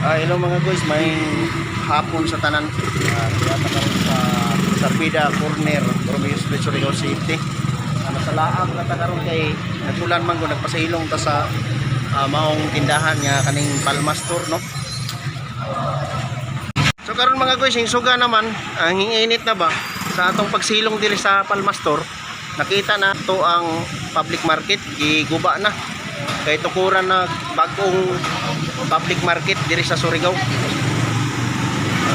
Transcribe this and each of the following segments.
Hello mga guys, may hapon sa tanan. Diyata karon sa Sarbida Corner, Borromeo Street, Surigao City. Nasa laag na ta karon kay nagsulan man ko, nagpasailong ta sa maong tindahan nga kaning Palma Store, no. So karon mga guys, yung suga naman, ang init na ba sa atong pagsilong diri sa Palma Store, nakita na to ang public market, giguba na. Kay tukuran na bagong public market diri sa Surigao.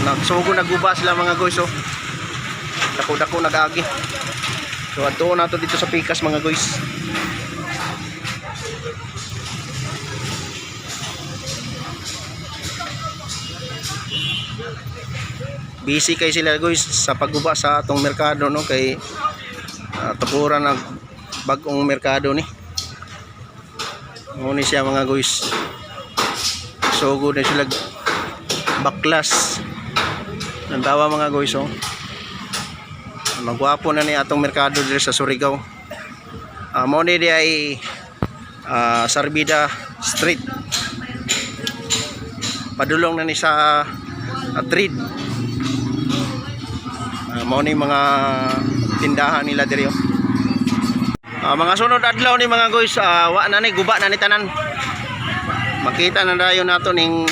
Nagsugo naguba sila mga guys, oh. Dako-dako nag-agi. So adto na to dito sa Pikas, mga guys. Busy kay sila, guys, sa pagguba sa atong merkado, no, kay tukuran ng bagong merkado ni. Ngunit siya, mga guys. Sugod na sila baklas. Nandawa, mga guys, oh. Magwapo na ni atong merkado diri sa Surigao. Mo ni di ay Sarbida Street. Padulong na ni sa trade. Mao ni mga tindahan nila diri, oh. Mga sunod adlaw ni, mga guys, wa na ni, guba na ni tanan. Makita na dayon nato ning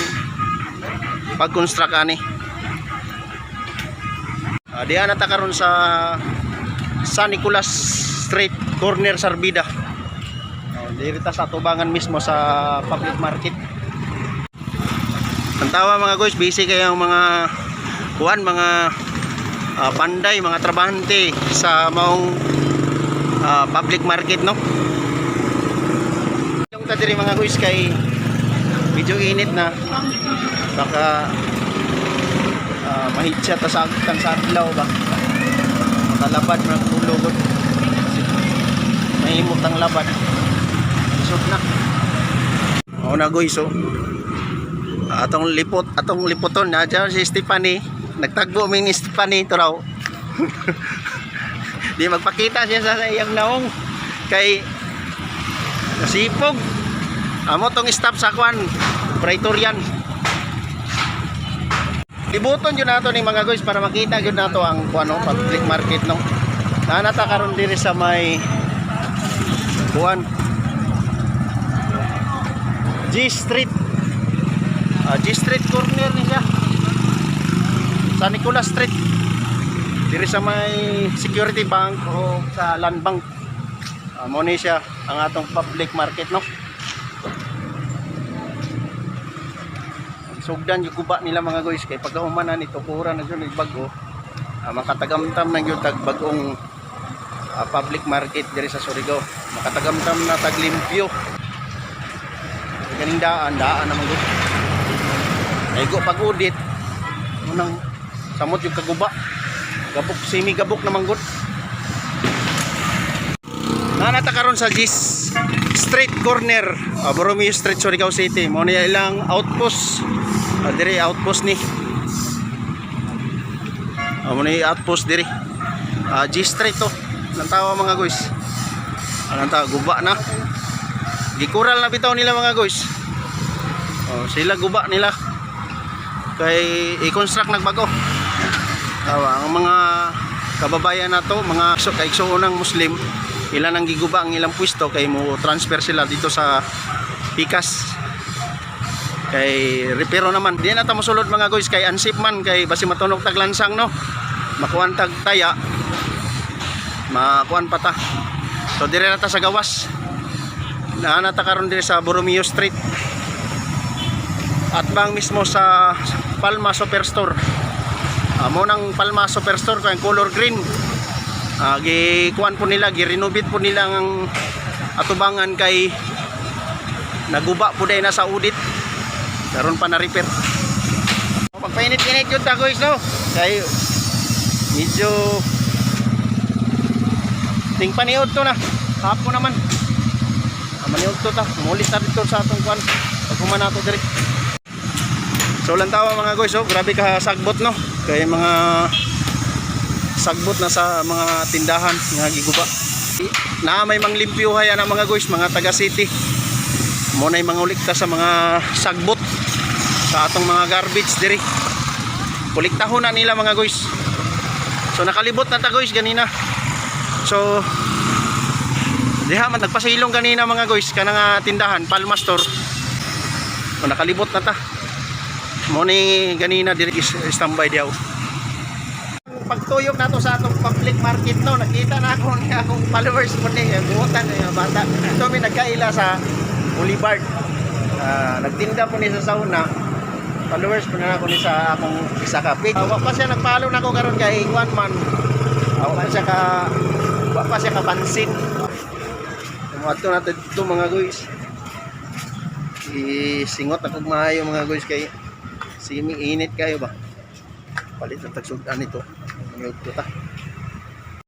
pag-construct ani. Diha na ta karon sa San Nicolas Street, corner Sarbida. Oh, diri ta sa tubangan mismo sa public market. Tantawa, mga guys, busy kayo ang mga kuan, mga panday, mga trabahante sa maong public market, no. Yung ta diri, mga guys, kay medyo init na, baka mahitsa ta sa tan sa adlaw ba, makalabad man ang tulog, mahimot ang labad, isod na. Oo na, guys, oh. Atong lipot, atong lipoton na dyan si Stephanie. Nagtagbo mi ni Stephanie to raw. Di magpakita siya sa iyang naong kay nasipog. Amo tong stop sa kwan, Praetorian. Libuton yun nato ni, mga guys, para makita yun nato ang kuan, no, public market, no. Nanata karon diri sa may kuan, G Street. G Street corner ni siya. San Nicolas Street. Diri sa may Security Bank o sa Land Bank. Mo ni siya ang atong public market, no. Sugdan yung guba nila, mga guys, kay pagkahuman na nito pura na jud bago, makatagamtam na gyud tag bagong public market diri sa Surigao. Makatagamtam na tag limpyo. Ganing daan, daan naman gud. Naigo pag udit. Unang samot yung kaguba. Gabok, semi gabok naman gud. Nanata karon sa Gis Street Corner, Borromeo Street, Surigao City. Mo ni ilang outpost. Diri outpost ni. Mo ni outpost diri. G Street to. Lantawa, mga guys. Lantawa, guba na. Gikural na bitaw nila, mga guys. Oh, sila guba nila. Kay i-construct nagbago. Tawa, ang mga kababayan nato, mga so, kaigsuonang Muslim, ilan ang giguba ang ilang pwesto kay mo transfer sila dito sa Pikas. Kay repero naman. Di na ta mosulod, mga guys, kay unsafe man, kay basi matunok tag lansang, no. Makuan tag taya. Makuan pa ta. So dire na ta sa gawas. Naa na ta karon diri sa Borromeo Street. At bang mismo sa Palma Superstore. Mo nang Palma Superstore kay color green. Gikuan po nila, gi-renovate po nila ang atubangan kay naguba po dahil na sa audit. Karon pa na repair. Pagpainit-init yun ta, guys, no. Kay medyo ting paniod to na. Hapon naman. Maniod to ta. Mulit ta dito sa atong kuan. Pag human nato diri. So lantawa, mga guys, oh, grabe ka sagbot, no. Kay mga sagbot na sa mga tindahan nga giguba. Na may manglimpyuhay ana, mga guys, mga taga city. Mo na mga ulikta sa mga sagbot. Sa atong mga garbage diri. Kolektahon na nila, mga guys. So nakalibot na ta, guys, ganina. So diha man nagpasilong ganina, mga guys, kanang tindahan Palma Store. So nakalibot na ta. Mo ni ganina diri is standby dihaw. Pagtuyok nato sa atong public market, no, nakita na ako ni akong followers mo ni buotan ni bata. So may nagkaila sa Boulevard. Nagtinda po ni sa sauna. Followers po na ako ni sa akong isa ka page. Wa pa siya nagpalo nako karon kay one man. Wa pa siya kapansin. Muadto natin dito, mga guys. Isingot ako maayo, mga guys, kay simi init kayo ba. Palit ang tagsud-an nito. Mute ko ta.